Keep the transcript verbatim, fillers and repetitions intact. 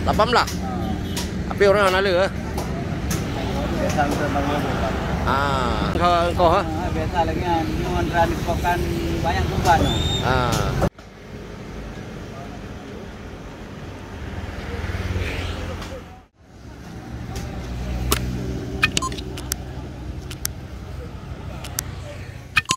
Lapan belas. Tapi orang hana le, eh? Biasa untuk bangun. Ah, engkau, engkau, ha? Ah, biasa lagi kan. Nyoe antara di Pekan banyak kuban. Ah.